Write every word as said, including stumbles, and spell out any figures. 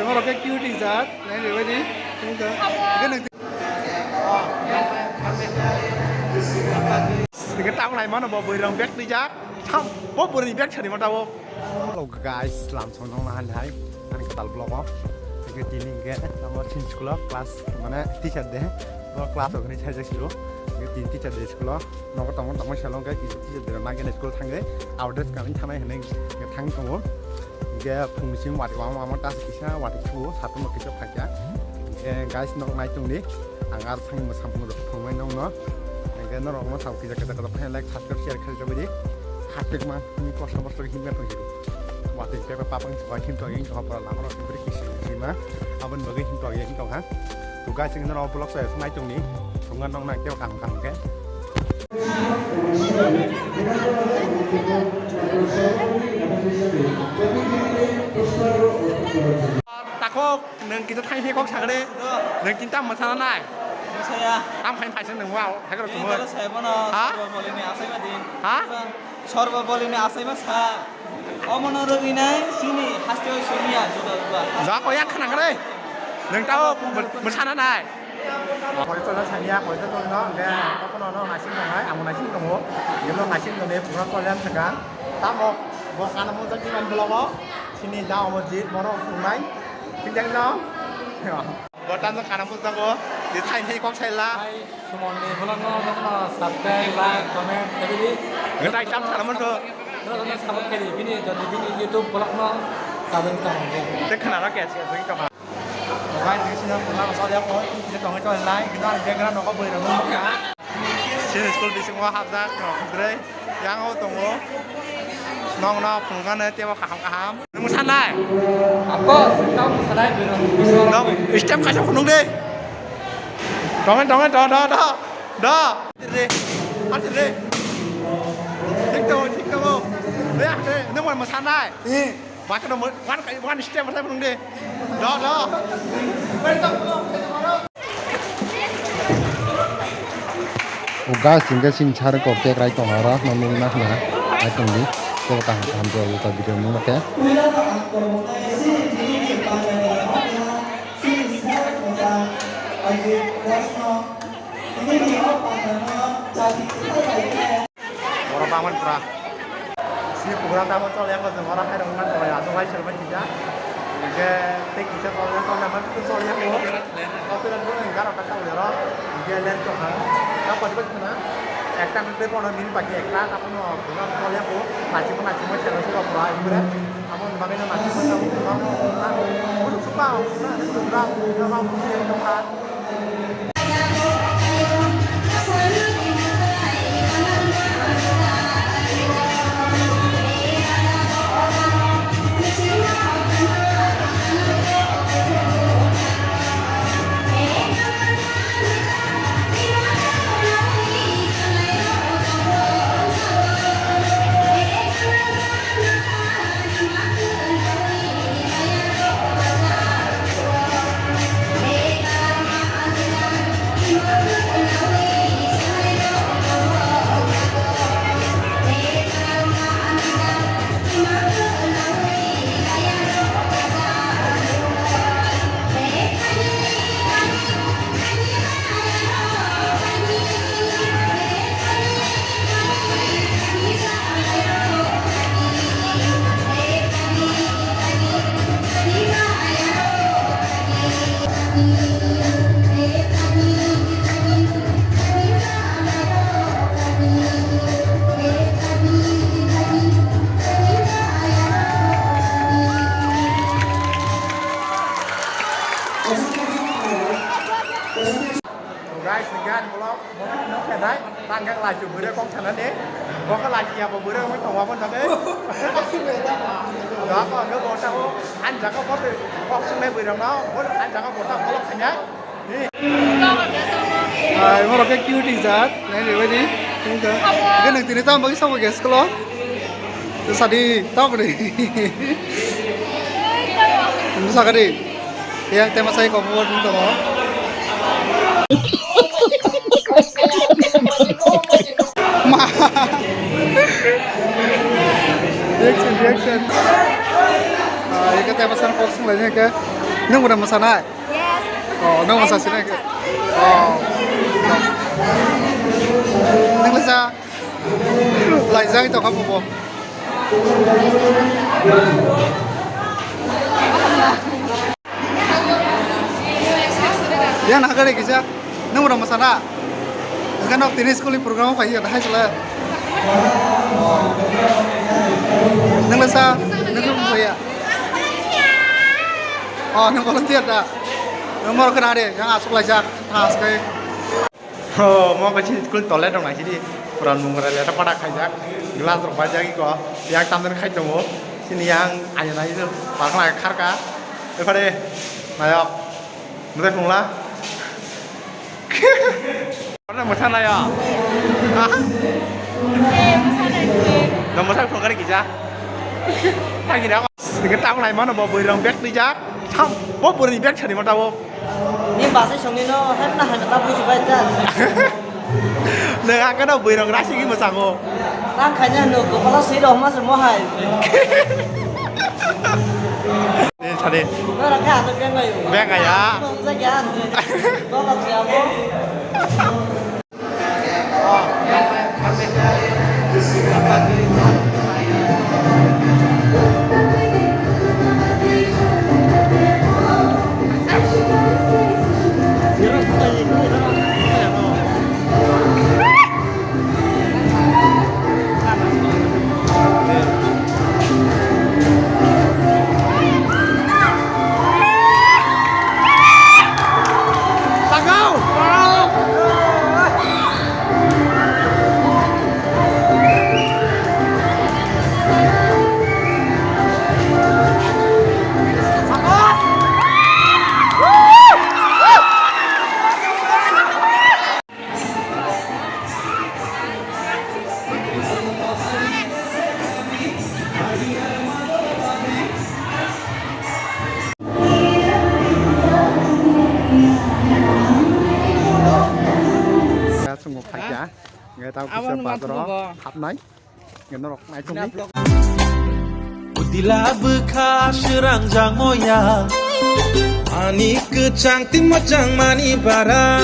Borok khe cute rijak, nai rwbaidi. Hwnkhe nang-, hwnkhe tamo naimano bo bwrwi rok bag twijak. Bo bwrwi bag sari ma tabo. Hello guys, lamsong nong nahan hai. Ani kwtal vlog o. Hwnkhe tini hwnkhe tamo chin school o class mane teacher day. Bo class o hwnwi saijak siro. Hwnkhe tini teacher day school o. Nogo tongma tongma selong khe kisa teacher day nangkhe school thangwi. Abo dress kanwi thangnai hwnwi thang tongo. Hwnkhe phung bising watwi wama wama tas kisa watwi thuo satung rok kisa phakya. Hwnkhe guys norok nai tongdi. Ang aro thangwi mwsamung rok phunuknai nongno. Hwnkhe norok no sabo kisa kisa kisa phai like subscribe share khe jagwi di. Khatik ma ni kosto mosto himya tong hiru. Watwi pepa papang chukha him tong him tong pora lama rok him kisi hima. Aboni bagwi him tong him tong ha. To guys, ang norok vlog sa nai tongdi. Thunga nong nang khe kaham kaham khe. Takhuk, nwng kisa thaini kok sakre. Nwng kinta mwsana nai. Mwsaya. Tam khaini phaisa nwng wao, hai koro Ini sumo. Dalo saya bono, Ha? Sorbo Bolini asai ma din. Ha? Sorbo Bolini asai ma sa. Omono rwgwi nai, sini haste oi simiya, juda juda. Da ko yak khna kre. Nwng tao mwsana nai. Koito no sania, koito tongno, hwnkhe kono no naising tongnai, amo naising tongo. Yelo naising tongnai, pura choliya thwkha. Tamo bo kana mujak iman blogo, sini da omo jit, bono tongnai. Kinjang no. Bo tamo kana mujago, di thai thai kok saila. Hai, Sumonni vlogno nokno subscribe, like, comment, khaibidi. Ngai tam sana mudo. Nokno support khaidi, bini, jodi bini YouTube vlogno sabun tamo. Te khana ro kya sya sing to. Guys, ini sini kurang soal ya, kok ini tongnya soal lain, kita ada background nogo bwrwi rok nukha. Sini school bisingo hapjak, no, hwnkhe yang o tongo. Nong no phunuknani teibo kaham kaham. Nwng sanai? Ako, tamo sanai, bwrwi rok. Dong, step kaisa phunuk de. Dong, dong, dong, dong, dong. Dong. Re, re. Thik tongo, thik tongo. Re, re, nwng bo mwsanai? Eh. Bakhe no mo-, one, one step mwsai phunuk de. Do, do. O guys, hwnkhe chini sir kok cake rai tongo oro, no nukna hwnna hai tongdi. Tei kaham kaham jora jora video nukna khe. Borok bangmani pura. Si program tamo chole, ako jeng oro hai rok man tong, asok hai selbai sijak. Hingke tei kisa chole, chole man tu chole, ako. Kopi rok bo enggar rok ta chole ro. Hingke len to ha. Ta pati pati na. Ekta hingke pono min pati ekta, ta pono program chole, ako. Nachi mo, nachi mo, chelo suka pura, hingke. Amo ni bagwi no nachi mo, ta mo, ta mo, ta mo. Suka, na, program, program, program, program. Guys, again vlog. Bo khe no khenai, tang khe lachi bwrwi kok sanani. Bo khe lachi ya bo bwrwi wngwi tongo aboni bagwi. Da ko ang bo ta o, ani jaga bo tei kok sungnai bwrwi rok no, bo ani jaga bo ta bolok khanya. Ai, borok khe cute rijak, nai rwbaidi. Hwnkhe, hwnkhe nwng tini tamo bagwi sabo gas kolo? Sadi, tamo kwrwi. Nwng sakadi. Yang tema sai kok buat ni tamo. Ma. Reaction, reaction. Ah, ini tema san kok sing lagi ke. Nung bo da mwsanai? Yes. Oh, nung mwsa sinai khe. Oh. Nung le sa laijak tongkha bo. Yang nang kare kisa, nung rok mwsana? Hwnkhe nok tini school ni program o phai ya, hai sala. Nung le sa, nung khe phai ya. Oh, nung volunteer da. Nung mor khna de, yang asuk laijak, asuk kai. Oh, mo kachi school toilet rok naisidi. Puran mung rok leta pada khaijak. Glass rok bajak iko. Yang tamden khai tongo. Sini yang ayo nai itu. Parkla kharka. Ephare nayok. Mudai phungla. Mana masa naya? Hah? No masa phungkari kija. Thagi na. Sini tang nai mana bo bui rong bek dijak. Sam bo bui rong bek sani mata bo. Ni basi songni no, hai na hai na ta buji bai ta. Nang ang kano bui rong rasi ki mwsango. Tang khaina no kopala sui rok ma se mo hai. Ni sadi. No rakha ano beng ayo. Beng aya. Bong ja gyan. Bong ja gyan. Chwng bo phaikha, hwnkhe ta kisa bazaro hapnai. Norok naitukdi. Udila bwkha srang jangmoya. Ani kwchang twi mwchang mani bara.